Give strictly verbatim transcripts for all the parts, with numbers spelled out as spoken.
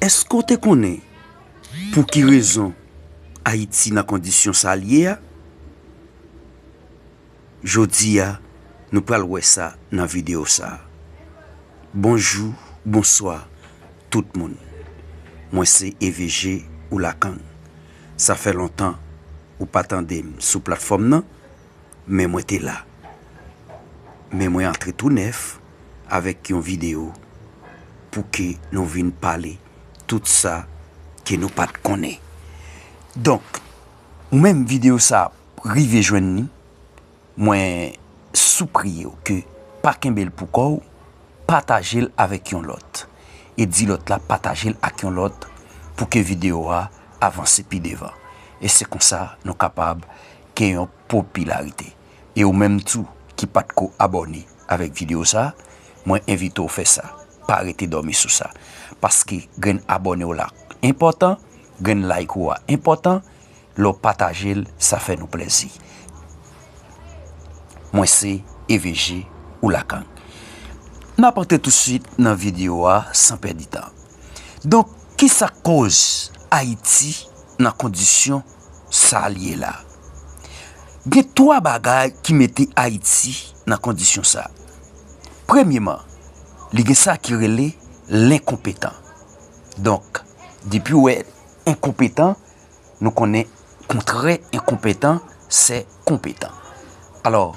Èske w te konnen pou ki rezon Ayiti nan kondisyon sa l ye a? Jodi a, nou pral wè sa nan videyo sa a. Bonjou, bonswa, tout moun. Mwen se E V G Oulakan. Sa fè lontan ou pa tande m sou platfòm nan, men mwen te la. Men mwen antre tou nèf avèk yon videyo pou ke nou vin pale tout sa ke nou pa t konnen. Donk, ou menm videyo sa ap rive jwenn li, mwen sipriye w ke pa kenbe l pou kò w, pataje l avèk yon lòt. E di lòt la pataje l ak yon lòt pou ke videyo a avanse pi devan. E se konsa nou kapab gen yon popilarite. E ou menm tou ki pa t ko abòne avèk videyo sa, mwen envite w fè sa. Pa rete dòmi sou sa. Paske grenn abòne w la enpòtan, grenn like ou a enpòtan, lè w pataje l, sa fè nou plèzi. Mwen se E V G Oulakan. N ap antre tousuit nan videyo a san pèdi tan. Donk, kisa k koz Ayiti nan kondisyon sa l ye la? Gen twa bagay ki mete Ayiti nan kondisyon sa. Premyeman, li gen sa ki rele lenkonpetan. Donk, depi w wè enkonpetan, nou konnen kontrè enkonpetan, se konpetan. Alò,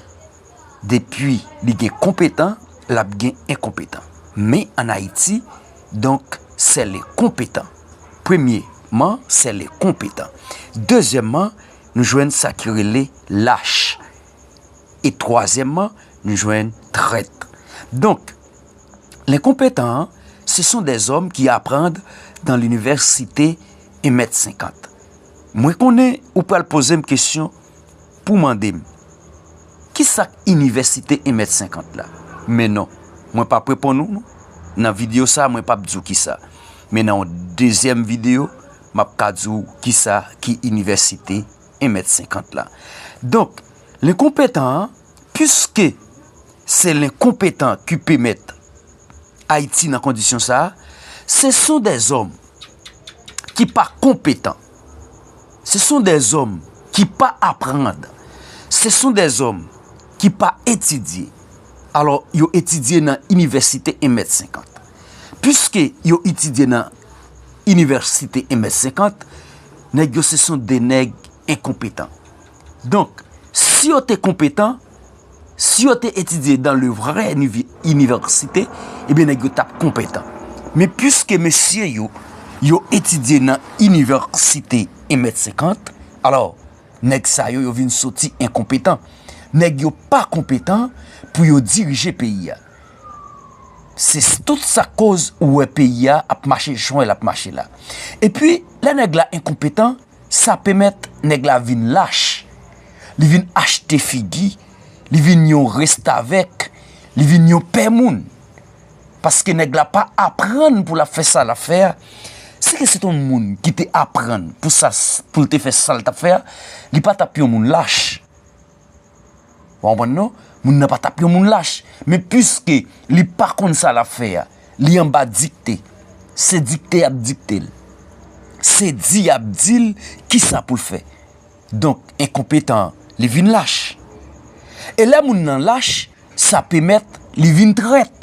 depi li gen konpetan, l ap gen enkonpetan. Men ann Ayiti, donk, se le konpetan. Premyeman, se le konpetan. Dezyèmman, nou jwenn sa ki rele lach. E twazyèmman, nou jwenn trèt. Donk, lenkonpetan, ce sont des hommes qui apprennent dans l'université un mètre cinquante. Mwen konnen ou pral poze m kesyon pou mande m, kisa k inivèsite un mètre cinquante la? Men non, mwen p ap reponn ou non. Nan videyo sa, mwen p ap di w kisa. Men nan yon dezyèm videyo, m ap ka di w kisa ki inivèsite un mètre cinquante la. Donk, lenkonpetan an, puiske se lenkonpetan ki pèmèt Ayiti nan kondisyon sa a, ce sont des hommes ki pa konpetan. Ce sont des hommes ki pa aprann. Ce sont des hommes ki pa etidye. Alò, yo etidye nan inivèsite un mètre cinquante. Puiske yo etidye nan inivèsite un mètre cinquante, nèg yo se sont des nèg enkonpetan. Donk, si yo te konpetan, si yo te etidye dans le vrai université, ebyen, nèg yo t ap konpetan. Men puiske mesye yo, yo etidye nan inivèsite un mètre cinquante, alò, nèg sa yo, yo vin soti enkonpetan. Nèg yo pa konpetan pou yo dirije peyi a. Se s-, tout sa k koz ou wè peyi a ap mache jan l ap mache la. Epi, lè nèg la enkonpetan, sa pèmèt nèg la vin lach. Li vin achte figi, li vin yon restavèk, li vin yon pè moun. Paske nèg la pa aprann pou l ap fè sa l ap fè a. Si ke se t yon moun ki te aprann pou sa, pou l te fè sa l t ap fè a, li pa t ap yon moun lach. Ou konprann non? Moun nan pa t ap yon moun lach. Men piske li pa konn sa l ap fè a, li anba dikte. Se dikte y ap dikte l. Se di y ap di l kisa pou l fè. Donk, enkonpetan an, li vin lach. E lè moun nan lach, sa pèmèt li vin trèt.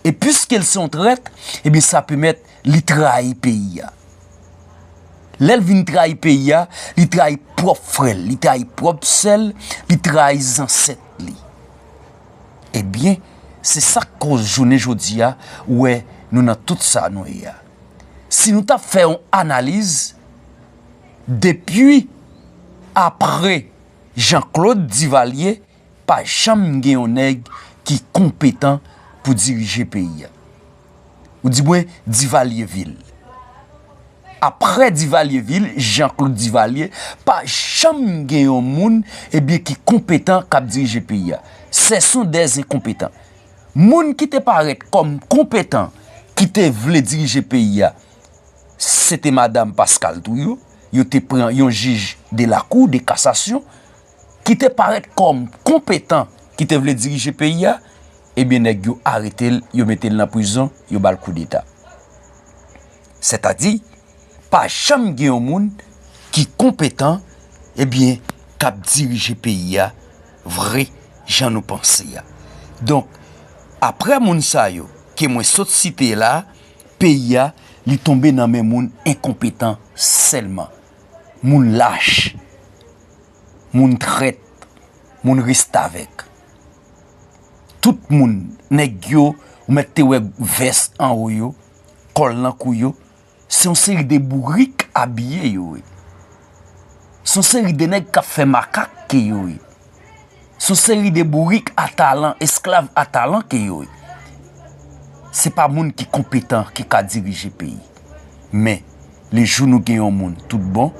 E piske l se yon trèt, ebyen, sa pèmèt li trayi peyi a. Lè l vin trayi peyi a, li trayi pwòp frè l, li trayi pwòp sè l, li trayi zansèt li. Ebyen, se sa k koz jounen jodi a, ou wè nou nan tout sa nou ye a. Si nou t ap fè yon analiz, depi apre Jean Claude Duvalier, pa janm gen yon nèg ki konpetan pou dirije peyi a. Ou di mwen Divalyevil. Apre Divalyevil, Jean Claude Duvalier, pa janm gen yon moun, ebyen, ki konpetan k ap dirije peyi a. Ce sont des incompétents. Moun ki te parèt kòm konpetan, ki te vle dirije peyi a, se te madanm Pascal Trouillot, yo te pran yon jij de la Cour de cassation, ki te parèt kòm konpetan, ki te vle dirije peyi a, ebyen, nèg yo arete l, yo mete l nan prizon, yo ba l koudeta. Sètadi, pa janm gen yon moun ki konpetan, ebyen, k ap dirije peyi a vre jan nou panse a. Donk, apre moun sa yo ke mwen sot site la, peyi a, li tonbe nan men moun enkonpetan sèlman. Moun lach, moun trèt, moun restavèk. Tout moun, nèg yo, ou mèt te wè vès anwo yo, kòl nan kou yo, se yon seri de bourik abiye yo ye. Se yon seri de nèg k ap fè makak ke yo ye. Se yon seri de bourik a talan, esklav a talan ke yo ye. Se pa moun ki konpetan ki ka dirije peyi. Men, lejou nou gen yon moun tout bon,